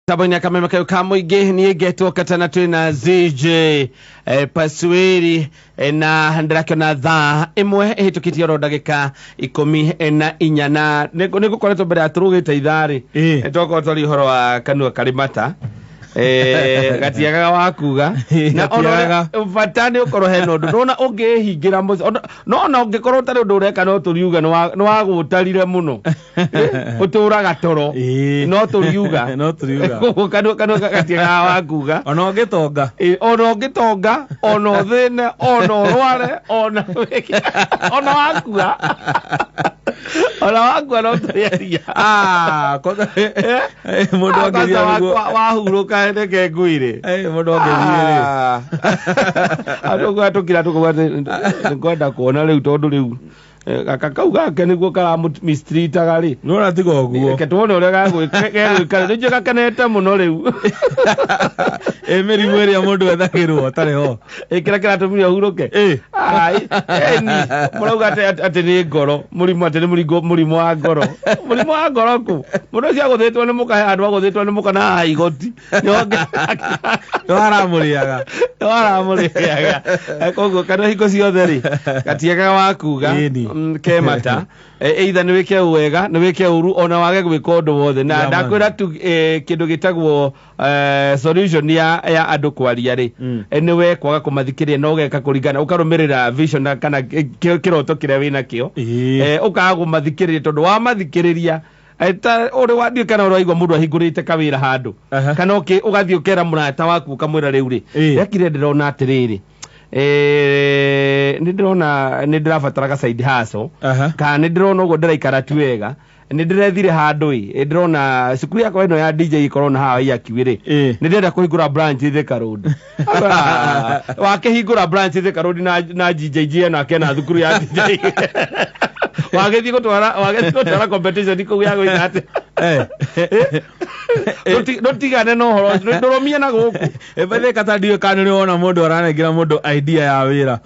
Mitambo-inĩ ya kameme kayũ ka mũingĩ niĩ ngetwo katana twĩ na ZJ Pasuĩri na ndĩrakĩona thaa ĩmwe ĩhĩtũkĩtie oro ndagĩka 14 na nĩ gũkoretwo mbere ya tũrũgĩte ithaa-rĩ. Twakorwo twaria ũhoro wa kanua karĩ mata, gatiagaga wa kuga na ona Gatiagaga. Bata nĩ ũkorwo hena ũndũ ndona ũngĩhingĩra mũciĩ no ona ũngĩkorwo ũtarĩ ũndũ ũreka no tũriuga nĩ wagũtarire mũno. Ũtũraga toro. No tũriuga. No tũriuga. Koguo kanua gatiagaga wa kuga. Ona ũngĩtonga. Ona ũngĩtonga, ona ũthĩne, ona ũrware, ona wakua, ona wakua no tũrĩaria. Ah, kwanza, mũndũ Ah, kwanza angĩthiĩ nĩguo- wahurũka reke ngwĩre. Mũndũ angĩthiĩ rĩ. Ah. Andũ kwa tũkira tũkauga atĩ nĩngwenda kuona rĩu tondũ rĩu gaka kau gake nĩguo karamũmistreataga rĩ. No na tiga ũguo. Reke tuone ũrĩa gegwĩka rĩ. Nĩnjũĩ gakenete mũno rĩu. Mĩrimũ ĩrĩa mũndũ ethagĩrwo atarĩ ho. Kĩrĩa kĩratũmire ũhurũke? Ai, eni, mũrauga atĩ nĩ ngoro, mũrimũ atĩ nĩ mũrimũ wa ngoro. Mũrimũ wa ngoro kũ? Mũndũ ũcio agũthĩtwo nĩ mũka, handũ agũthĩtwo nĩ mũka na haha igoti. Nĩ aramũrĩaga. Nĩ aramũrĩaga. Koguo kana hingo ciothe rĩ, gatiagaga wa kuga, kemata. Either nĩ wĩke wega, nĩ wĩke ũru, ona wage gwĩka ũndũ wothe. Na Yeah, man. ndakwĩra tu, kĩndũ gĩtagwo, solution ya andũ kwaria rĩ, nĩ we kwaga kũmathikĩrĩria na ũgeka kũringana, ũkarũmĩrĩra vision na kana kĩroto kĩrĩa wĩnakĩo. Ũkaga kũmathikĩrĩria tondũ wamathikĩrĩria, ta ũrĩ wa ndiũĩ kana ũraigua mũndũ ahingũrĩte kawĩra handũ. Kana ũgathiĩ ũkera mũrata waku ũkamwĩra rĩu rĩ, rekire ndĩrona atĩrĩrĩ, nĩ ndĩrona nĩ ndĩrabatara ga side hustle. Kana nĩ ndĩrona ũguo ndĩraikara ti wega, nĩ ndĩrethire handũ ĩ, ndĩrona cukuru yakwa ĩno ya DJ ĩkorwo na haha Iyakiwi rĩ, nĩ ndĩrenda kũhingũra branch Thika Road. Wakĩhingũra branch Thika Road na DJ G ĩno akena thukuru ya DJ. Wagĩthiĩ gũtwara competition kũu ya gwĩka atĩ. Ndũtigane na ũhoro ũcio, ndũrũmie na gũkũ. Bethe kata ndiũĩ kana nĩ wona mũndũ aranengera mũndũ idea ya wĩra.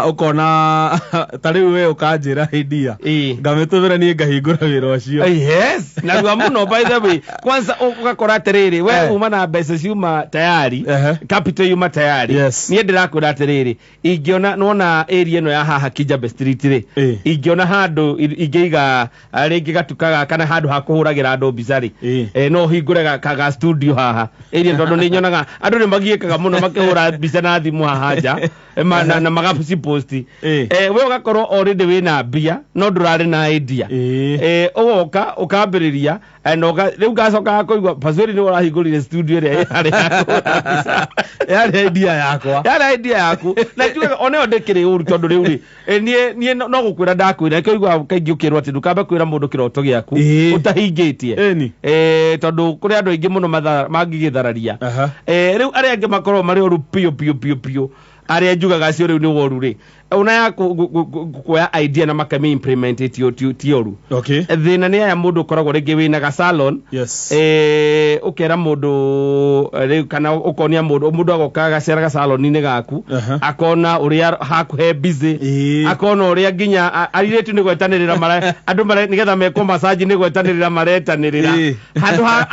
Ũkona ta rĩu we ũkanjĩra idea. Ngamĩtũmĩra niĩ ngahingũra wĩra ũcio. Yes. Narua mũno by the way. Kwanza ũgakora atĩrĩrĩ, we uma na mbeca ciuma tayari, capital yuma tayari. Niĩ ndĩrakwĩra atĩrĩrĩ, ingĩona nona area ĩno ya haha Kijabe Street rĩ, ingĩona handũ ingĩiga, rĩngĩ gatuka gaka kana handũ ha kũhũragĩra andũ mbica rĩ, no hingũre ga studio haha area, tondũ nĩ nyonaga andũ nĩ magiĩkaga mũno makĩhũra mbica na thimũ haha nja, na magacipost. We ũgakorwo already wĩna mbia no ndũrarĩ na idea. Ũgoka ũkambĩrĩria, na rĩu ngacoka kũigua Pasuĩri nĩwe ũrahingũrire studio ĩrĩa yarĩ ya kũhũra mbica. Yarĩ idea yakwa. Yarĩ idea yaku. Na njugaga ona ĩyo ndĩkĩrĩ ũru tondũ rĩu rĩ, niĩ no gũkwĩra ndakwĩra, nĩkĩo ũiguaga kaingĩ ũkĩrwo atĩ ndũkambe kwĩra mũndũ kĩroto gĩaku ũtahingĩtie. Tondũ kũrĩ andũ aingĩ mũno mangĩgĩthararia. Rĩu arĩa angĩ makoragwo marĩ oru piũ, piũ, piũ, piũ. Arĩa njugaga acio rĩu nĩ woru rĩ. Ona ya kuoya idea na makami implement it ti oru. Thĩna nĩ aya mũndũ ũkoragwo rĩngĩ wĩna ga salon. Ũkera mũndũ, rĩu kana ũkonia mũndũ, mũndũ agoka agacera ga salon-inĩ gaku, akona ũrĩa hakuhe busy, akona ũrĩa nginya airĩtu nĩ gwetanĩrĩra mara, andũ mare, nĩgetha mekwo massage nĩ gwetanĩrĩra maretanĩrĩra. Handũ ha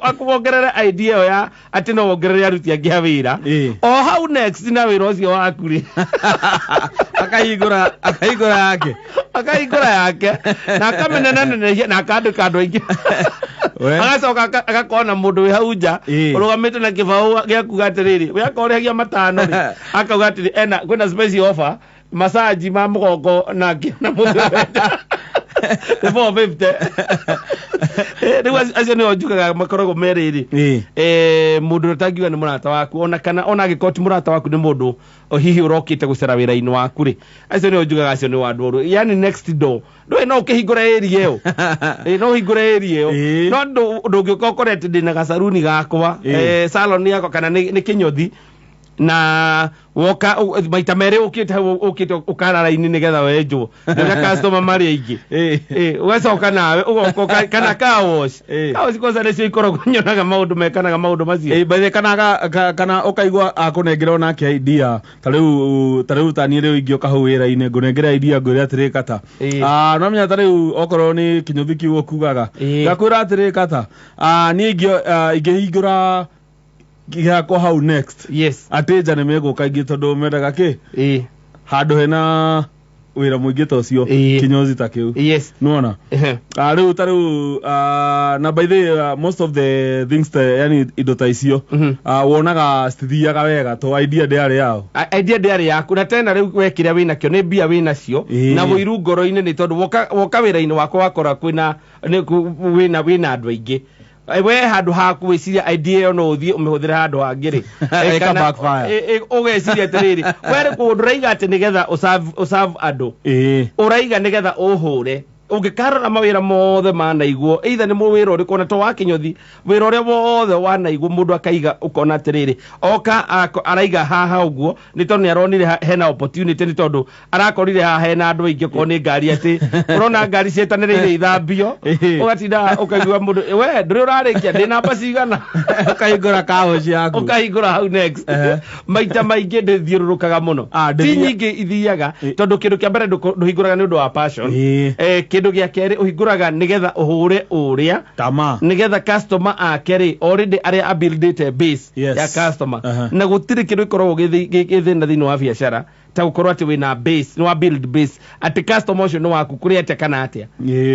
akuongerere idea ĩyo ya atĩ no wongerere aruti angĩ a wĩra. O hau next na wĩra ũcio waku rĩ. Akahingũra yake. Akahingũra yake. Na akamenenanenehia na akandĩka andũ aingĩ. Agacoka agakona mũndũ wĩ hau nja, ũrũgamĩte na kĩbaũ gĩa kuga atĩrĩrĩ, we akorwo ũrĩhagia matano rĩ, akauga atĩrĩ, kwĩna special offer, massage ma mũgongo na na mũtwe. Nĩ 450. Rĩu acio nĩo njugaga makoragwo me rĩrĩ. Mũndũ ũrĩa ũtangiuga nĩ mũrata waku, ona kana, ona angĩkorwo ti mũrata waku nĩ mũndũ o hihi ũrokĩte gũcera wĩra-inĩ waku rĩ, acio nĩo njugaga acio nĩ andũ oru. Yani next door. Ndũĩ no ũkĩhingũre area ĩyo. No ũhingũre area ĩyo. No ndũngĩũka ũkore atĩ ndĩna gacaruni gakwa, salon yakwa kana nĩ kĩnyothi. Na woka maita merĩ ũkĩte hau ũkĩte ũkara raini nĩgetha wenjwo nĩũrĩa customer marĩ aingĩ. Ũgacoka nawe ũgoka kana car wash. Car wash kwanza nĩcio ikoragwo nyonaga maũndũ mekanaga maũndũ macio. By the kana kana ũkaigua akũnengera onake idea ta rĩu ta niĩ rĩu ingĩũka hau wĩra-inĩ ngũnengera idea ngwĩre atĩrĩ kata. No menya ta rĩu okorwo nĩ kĩnyũthi kĩu ũkugaga ngakwĩra atĩrĩ kata, niĩ ingĩhingũra gĩakwa hau next. Yes. Ateja nĩ megũka ingĩ tondũ mendaga kĩ handũ hena wĩra mũingĩ ta ũcio kinyozi ta kĩu. Yes. Nĩwona? Rĩu ta rĩu na by the way, most of the things ta yani indo ta icio wonaga citithiaga wega to idea ndĩarĩ yao. Idea ndĩarĩ yaku na tena rĩu we kĩrĩa wĩnakĩo nĩ mbia wĩnacio na wũiru ngoro-inĩ nĩ tondũ woka wĩra-inĩ wakwa wakora kwĩna wĩna andũ aingĩ. We handũ haku wĩciria idea ĩyo no ũthiĩ ũmĩhũthĩre handũ hangĩ rĩ. Ũgeciria atĩrĩrĩ, we rĩ kũndũ ũraiga atĩ nĩgetha ũserve andũ. Ũraiga nĩgetha ũhũre. Ũngĩkarora mawĩra mothe manaigwo, either nĩ wĩra ũrĩkũ ona to wa kĩnyũthi, wĩra ũrĩa wothe wanaigwo mũndũ akaiga ũkona atĩrĩrĩ, oka araiga haha ũguo nĩ tondũ nĩaronire hena opportunity, nĩ tondũ arakorire haha hena andũ aingĩ okorwo nĩ ngari atĩ ũrona ngari ciĩtanĩrĩire ithambio, ũgatinda ũkaigua mũndũ we ndũrĩ ũrarĩkia ndĩ namba cigana, ũkahingũra car wash yaku, ũkahingũra hau next. Maita maingĩ ndĩthiũrũrũkaga mũno, ti nyingĩ ithiaga tondũ kĩndũ kĩa mbere ndũhingũraga nĩ ũndũ wa passion. Kĩndũ gĩa kerĩ ũhingũraga nĩgetha ũhũre ũrĩa nĩgetha customer ake rĩ already arĩa abuildĩte base ya customer. Na gũtirĩ kĩndũ gĩkoragwo gĩthĩna thĩinĩ wa biacara ta gũkorwo atĩ wĩna base, nĩ wa build base atĩ customer ũcio nĩ waku kũrĩ atĩa kana atĩa.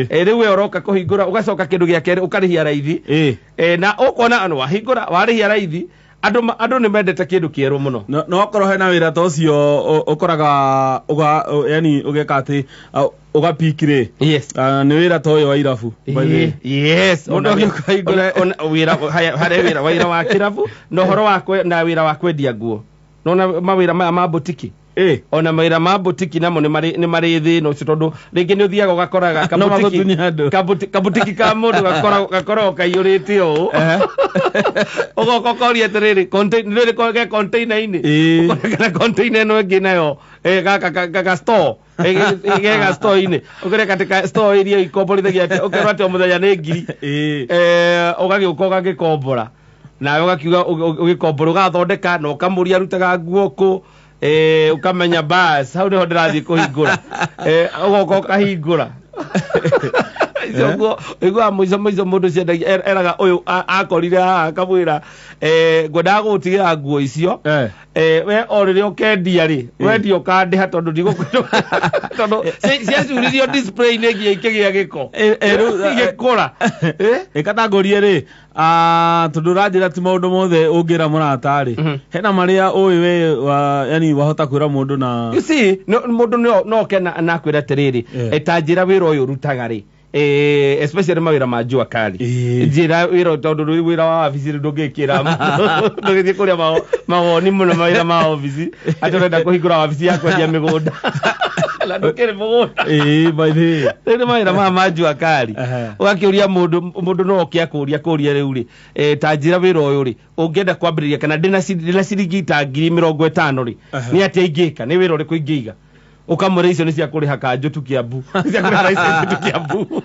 Rĩu we ũroka kũhingũra ũgacoka kĩndũ gĩa kerĩ ũkarĩhia raithi, na ũkona wahingũra warĩhia raithi andũ nĩ mendete kĩndũ kĩerũ mũno. No okorwo hena wĩra ta ũcio ũkoraga yani ũgeka atĩ ũgapiki rĩ. Yes. Nĩ wĩra ta ũyũ wa irabu. Yes. Mũndũ agĩũka wĩra harĩ wĩra wĩra wa kĩrabu na ũhoro wa na wĩra wa kwendia nguo. Nona mawĩra maya ma butiki. Ona mawĩra ma butiki namo nĩ marĩ thĩna ũcio tondũ rĩngĩ nĩ ũthiaga ũgakoraga kabutiki ka mũndũ gakoragwo kaiyũrĩte ũũ, ũgoka ũkoria atĩrĩrĩ nĩrĩ ge container-inĩ, ũkona container ĩno ĩngĩ nayo ga store gega store-inĩ, ũkore katika store iria ikomborithagia atĩ ũkerwo atĩ o mũthenya nĩ ngiri, ũgagĩũka ũgagĩkombora nawe ũgakiuga ũgĩkombora ũgathondeka na ũkamũria arutaga nguo kũ, ukamenya bas hau niho ndĩrathiĩ kũhingũra, ũgoka ũkahingũra. Icio iguaga mũico mũico mũndũ ciendagia eraga ũyũ akorire haha akamwĩra ngwendaga gũgũtigĩra nguo icio, we o rĩrĩa ũkendia rĩ wendia ũkandĩha tondũ ndigũkwenda tondũ ciacuririo display-inĩ nginya ikĩgĩa gĩko igĩkũra. Ĩkatangũrie rĩ tondũ ũranjĩra ti maũndũ mothe ũngĩra mũrata rĩ, hena marĩa ũĩ we yani wahota kwĩra mũndũ na you see mũndũ no oke na akwĩra atĩrĩrĩ, ta njĩra wĩra ũyũ ũrutaga rĩ, especially mawĩra ma jua kali, njĩra wĩra tondũ wĩra wa wabici ndũngĩkĩra ndũgĩthiĩ kũrĩa mawoni mũno mawĩra ma wabici atĩ ũrenda kũhingũra wabici ya kwendia mĩgũnda na ndũkĩrĩ mũgũnda. By the way rĩu nĩ mawĩra maya ma jua kali, ũgakĩũria mũndũ no oke akũria kũria rĩu rĩ, ta njĩra wĩra ũyũ rĩ ũngĩenda kwambĩrĩria kana ndĩna ciringi ta 50,000 rĩ, nĩ atĩa ingĩka, nĩ wĩra ũrĩkũ ingĩiga? Ũkamwĩra icio nĩ cia kũrĩha kanjũ tu Kiambu, cia kũrĩha license tu Kiambu.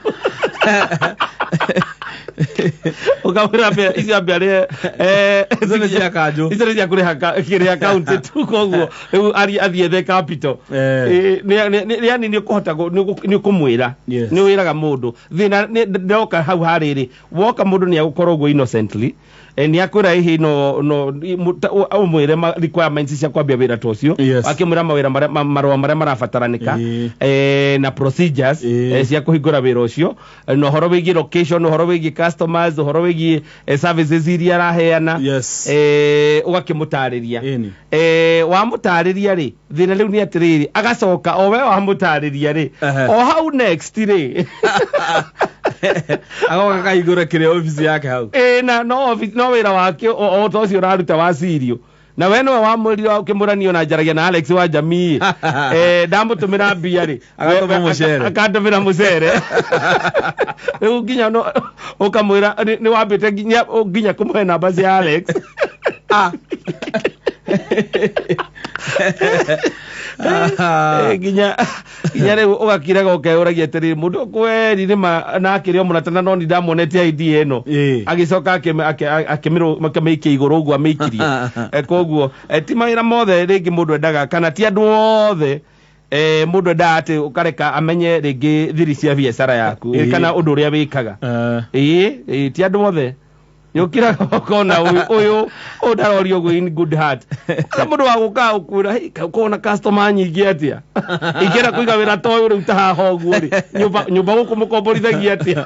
Ũkamwĩra icio ambe arĩhe icio nĩ cia kanjũ, icio nĩ cia kũrĩha kĩrĩa county tu, koguo rĩu athiĩ ethe capital. Yani nĩ ũkũhota nĩ ũkũmwĩra, nĩ wĩraga mũndũ thĩna ndoka hau harĩrĩ woka mũndũ nĩ agũkorwo ũguo innocently, nĩ akwĩra hihi no ũmwĩre requirements cia kwambia wĩra ta ũcio, akĩmwĩra mawĩra marũa marĩa marabataranĩka na procedures cia kũhingũra wĩra ũcio, na ũhoro wĩgiĩ location, ũhoro wĩgiĩ customers, ũhoro wĩgiĩ services iria araheana, ũgakĩmũtarĩria. Wamũtarĩria rĩ, thĩna rĩu nĩ atĩrĩrĩ, agacoka o we wamũtarĩria rĩ, o hau next rĩ agoka kahingũra kĩrĩa obici yake hau. Na no office no wĩra wake o ta ũcio ũraruta wa cirio, na we nĩwe wamwĩrire ũkĩmũranio na njaragia na Alex wa jamii, ndamũtũmĩra mbia rĩ agatũma mũcere, akandũmĩra mũcere. Rĩu nginya ũkamwĩra nĩ wambĩte nginya kũmũhe namba cia Alex. Nginya nginya rĩu ũgakiraga ũkeyũragia atĩrĩrĩ, mũndũ kweri nĩma na akĩrĩ o mũrata na no nĩ ndamuonetie idea ĩno. Agĩcoka akĩmĩikia igũrũ ũguo amĩikirie. Koguo ti mawĩra mothe rĩngĩ mũndũ endaga, kana ti andũ othe mũndũ endaga atĩ ũkareka amenye rĩngĩ thiri cia biacara yaku, kana ũndũ ũrĩa wĩkaga. Ĩĩ, ti andũ othe nĩũkiraga ũkona ũyũ ũyũ ũyũ ndaroria ũguo in good heart. Na mũndũ wa gũka ũkwĩra, "Hey, ũkona customer nyingĩ atĩa? Ingĩenda kũiga wĩra ta ũyũ rĩu ta haha ũguo rĩ, nyũmba nyũmba gũkũ mũkomborithagia atĩa?"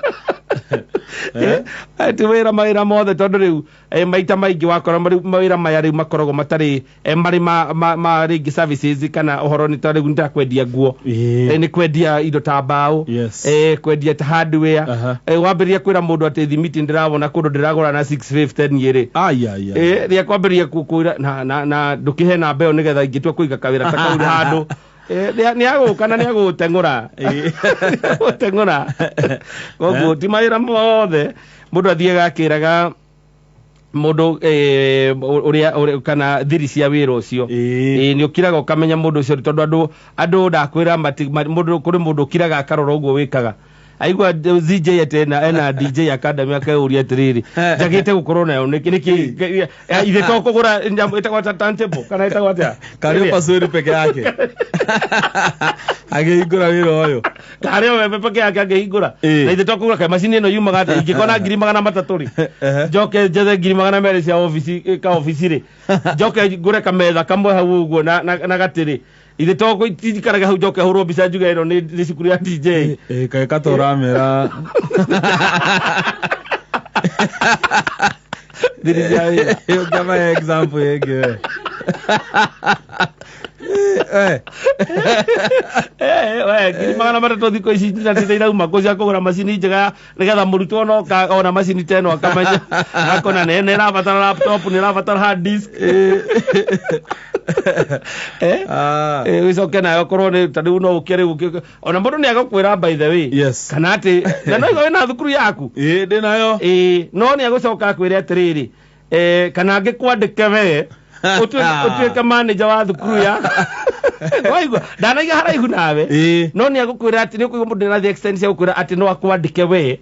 Ti wĩra mawĩra mothe, tondũ rĩu maita maingĩ wakora mawĩra maya rĩu makoragwo matarĩ marĩ ma rĩngĩ services, kana ũhoro nĩ ta rĩu nĩ ta kwendia nguo, nĩ kwendia indo ta mbaũ, kwendia ta hardware. Wambĩrĩria kwĩra mũndũ atĩ thimiti ndĩrawona kũndũ ndĩragũra na 650 niĩ rĩ, Ai ai ai. Rĩa kwambĩrĩria kwĩra na ndũkĩhe namba ĩyo nĩgetha ingĩtua kũiga kawĩra ta kau handũ. Nĩ agũka na nĩ agũgũteng'ũra. Gũteng'ũra. Koguo ti mawĩra mothe mũndũ athiaga akĩraga mũndũ ũrĩa kana thiri cia wĩra ũcio. Nĩ ũkiraga ũkamenya mũndũ ũcio, tondũ andũ ndakwĩra mũndũ, kũrĩ mũndũ ũkiraga akarora ũguo wĩkaga, aigua ZJ atĩ ena DJ Academy, akeyũria atĩrĩrĩ, njagĩte gũkorwo nayo nĩkĩ? Nĩkĩ ithe to kũgũra nyamũ ĩtagwo ta turntable, kana ĩtagwo atĩa? Karĩ Pasweri peke yake agĩhingũra wĩra ũyũ. Karĩ o we peke yake angĩhingũra. Na ithe to kũgũra kaĩ macini ĩno yumaga atĩa? Ingĩkona 300,000 rĩ, njoke njethe 200,000 cia obici, ka obici rĩ, njoke ngũre kametha kamwe hau ũguo na gatĩ rĩ, ithe to tinjikarage hau, njoke hũrwo mbica njuge ĩno nĩ cukuru ya DJ. Kaĩ katũramera. Thiri cia wĩra. Ũngĩamahe example ĩngĩ we. We 300,000 thikũ ici nĩ irauma kũ cia kũgũra macini njega, nĩgetha mũrutwo no ona macini ta ĩno akamenya, akona nĩ ĩrabatara laptop, nĩ ĩrabatara hard disk. Ũcoke nayo korwo nĩ ta rĩu no ũke rĩu ona mũndũ nĩ agũkwĩra, by the way, kana atĩ na no wĩna thukuru yaku. Ĩĩ, ndĩ nayo. Ĩĩ, no nĩ agũcoka akwĩre atĩrĩrĩ, kana angĩkwandĩke we ũtuĩke manager wa thukuru ya waigua ndanaiga haraihu nawe. No nĩ agũkwĩra atĩ nĩ ũkũigua mũndũ nĩ arathiĩ extend cia gũkwĩra atĩ no akwandĩke we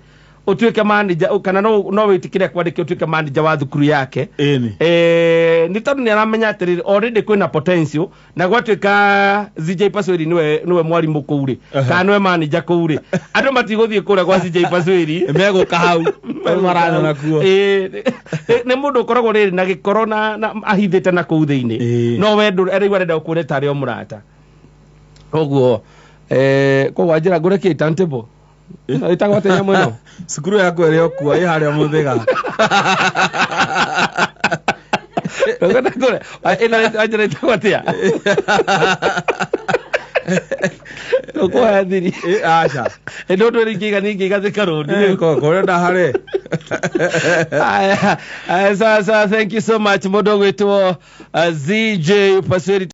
ũtuĩke manager, kana no wĩtĩkĩre akwandĩke ũtuĩke manager wa thukuru yake. Nĩ tondũ nĩ aramenya atĩrĩrĩ, already kwĩna potential, na gwatuĩka ZJ Pasweri nĩwe mwarimũ kũu rĩ, kana nĩwe manager kũu rĩ, andũ matigũthiĩ kũrĩa gwa ZJ Pasweri. Megũka hau tondũ maranyona kuo. Nĩ mũndũ ũkoragwo rĩrĩ na gĩkoro na ahithĩte na kũu thĩinĩ. No we rĩu arenda gũkwĩra tarĩ o mũrata koguo koguo anjĩra ngũre kĩ turntable ĩtagwo atĩa nyamũ ĩno? Cukuru yaku ĩrĩ o kuo, ĩ harĩa Mũthĩga. Ngũre ngũre ĩno, anjĩra ĩtagwo atĩa? Ũkũhe thiri. Aca. Ĩndũ ũndũ ingĩiga ningĩiga Thika Road. Kũrĩa ndahare. Aya, aya, sawa sawa, thank you so much mũndũ ũgwĩtwo ZJ Pasweri.